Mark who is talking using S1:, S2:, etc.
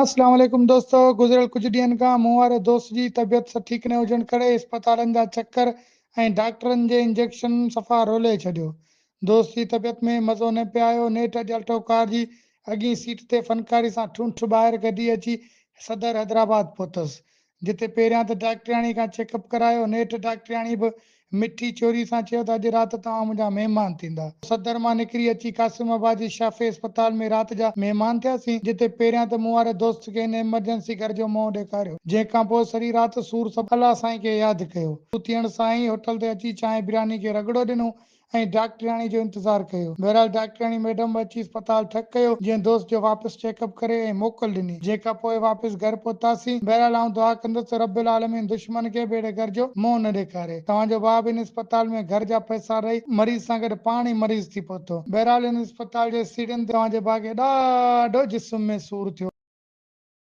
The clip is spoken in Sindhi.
S1: اسلام عليڪم دوستو گذريل ڪجهه ڏينهن کان مون واري دوست جي طبيعت ٺيڪ نه هجڻ ڪري اسپتالن جا چڪر ۽ ڊاڪٽرن جي انجيڪشن صفا رولي ڇڏيو. دوست جي طبيعت ۾ مزو نه پئي آيو نيٺ اڄ الٽو ڪار جي اڳين سيٽ تي فنڪاري سان ٺونٺ ٻاهر ڪڍي اچي صدر حيدرآباد پهتس. جتي پهريان ته ڊاڪٽرياڻي کان چيڪ اپ ڪرايو، نيٺ ڊاڪٽرياڻي به مٺي چوري سان چيو ته اڄ رات توهان منهنجا مهمان ٿيندا. صدر مان نڪري اچي قاسم آباد جي شافعي اسپتال ۾ رات جا مهمان ٿياسين، جتي پهريان ته مون واري دوست کي هن ايمرجنسي گهر جو منهن ڏيکاريو، جنهن کان پوء سڄي رات سور سبب الله سائين کي ياد ڪيو. ٿيڻ سان ئي هوٽل تي اچي چانهه برياني کي رڳڙو ڏنو ۽ ڊاڪٽرياڻي جو انتظار ڪيو. بهرحال ڊاڪٽرياڻي ميڊم به اچي اسپتال ٺڪ ڪيو، جنهن دوست جو واپس چيڪ اپ ڪري ۽ موڪل ڏني، جنهن کان پوء واپس گهر پهتاسين. بهرحال آئون دعا ڪندس ته رب العالمين دشمن کي به اهڙي گهر جو منهن نه ڏيکاري. توهان جو ڀاء به ان اسپتال ۾ گهر جا پئسا ڏئي مريض سان گڏ پاڻ ئي مريض ٿي پهتو. بهرحال ان اسپتال جي سيڙهين تي توهان جي ڀاء کي ڏاڍو جسم ۾ سور ٿيو.